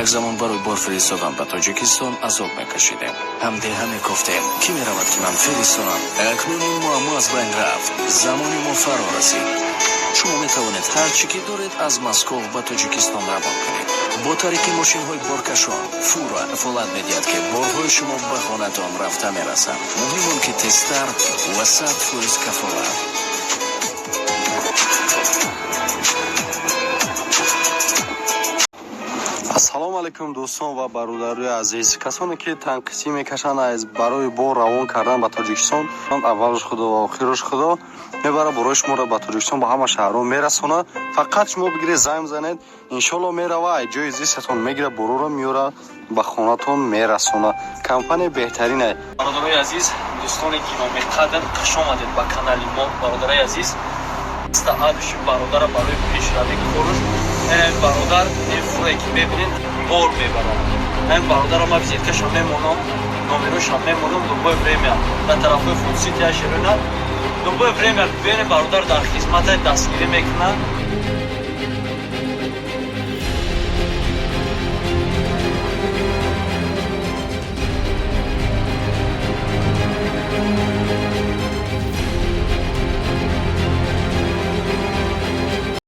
Як замон барои бор фиристодан ба Тоҷикистон азоб мекашидем, ҳамдеҳа мекофтем, кӣ меравад, ки ман фиристонам. Акнун ин муаммо аз байн рафт. Замони мо фаро расид. Шумо метавонед ҳар чӣ ки доред, аз Москов ба Тоҷикистон равон кунед бо тариқи мошинҳои боркашон. Фура кафолат медиҳад, ки борҳои шумо ба хонатон рафта мерасанд. Муҳим он, ки тезтар ва 100% кафолат. Ассалому алайкум, дӯстон ва бародарои азиз, касоне ки танқисӣ мекашанд аз барои бор равон кардан ба Тоҷикистон. Аввалш Худо ва охирош Худо мебара, борои шуморо ба Тоҷикистон, ба ҳама шаҳрҳо мерасонад. Фақат шумо бигиред, занг занед, иншолло мерава, ай ҷои зистатон мегира, бороро меёра, ба хонатон мерасонад. Компания беҳтаринай. Бародарои азиз, дӯстони гиромиқадр, хуш омадед ба канали мо. Бародарои азиз, адуши бародара барои пешравӣ коруш. Ин бародар, ин фурае ки мебинед, бор мебарад. Ин бародара ма визиткаша мемонам, номерошам мемонам. Любое время дар тарафҳои Фудсити Ашерина, любое время бибинед, бародар дар хизмата, дастгирӣ мекунад.